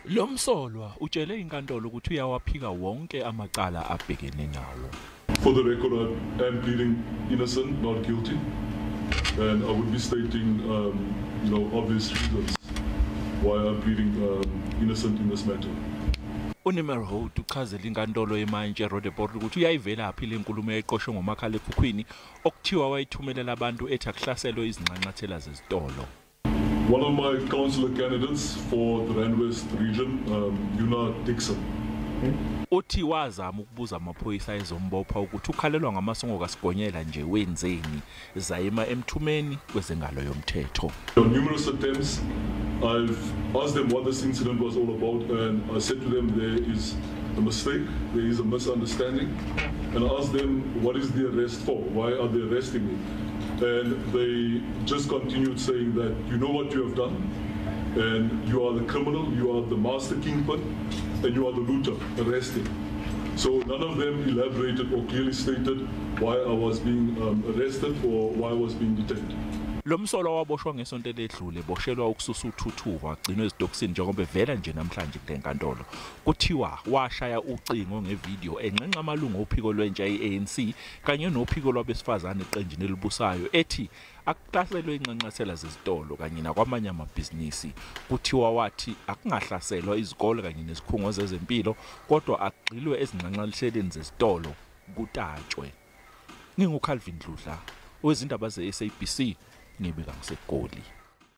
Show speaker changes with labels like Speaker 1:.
Speaker 1: Lo msolwa utshele inkantolo ukuthi uyawaphika wonke amacala abhekene nawo.
Speaker 2: For the record, I am pleading innocent, not guilty, and I would be stating, obvious reasons why I'm pleading innocent in this matter.
Speaker 1: UNimerhout uchazela inkantolo yemantshi eRoodepoort ukuthi uyayivelaphi le nkulumo eqoshwe ngomakhalekhukhwini okuthiwa wayithumelela abantu ethi akuhlaselwe izinxanxathela zezitolo.
Speaker 2: One of my councillor candidates for the Rand West region, Yuna Dixon.
Speaker 1: Uthi wazama ukubuza amaphoyisa ezombopha ukuthi ukhalelwa ngamasongo kaSigonyela nje wenzeni zayima emthumeni kwezengalo yomthetho.
Speaker 2: On numerous attempts, I've asked them what this incident was all about, and I said to them there is a mistake, there is a misunderstanding, and I asked them what is the arrest for, why are they arresting me? And they just continued saying that you know what you have done, and you are the criminal, you are the master kingpin, and you are the looter, arrested. So none of them elaborated or clearly stated why I was being arrested or why I was being detained.
Speaker 1: Lo msolwa waboshwa ngesonto eledlule boshelwa ukususa uthuthuva wagcinwa ezitokisini njengoba evela nje namhlanje kule nkantolo. Kuthiwa washaya ucingo ngevideo enxenxa amalungu ophiko lwentsha ye-ANC kanye nophiko lwabesifazane eqenjini elibusayo ethi akuhlaselwe inxanxathela zezitolo kanye nakwamanye amabhizinisi. Kuthiwa wathi akungahlaselwa izikole kanye nezikhungo zezempilo kodwa akugxilwe ezinxanxatheleni zezitolo kutatshwe. NginguCalvin Dludla wezindaba ze-SABC ngibika ngiseGoli.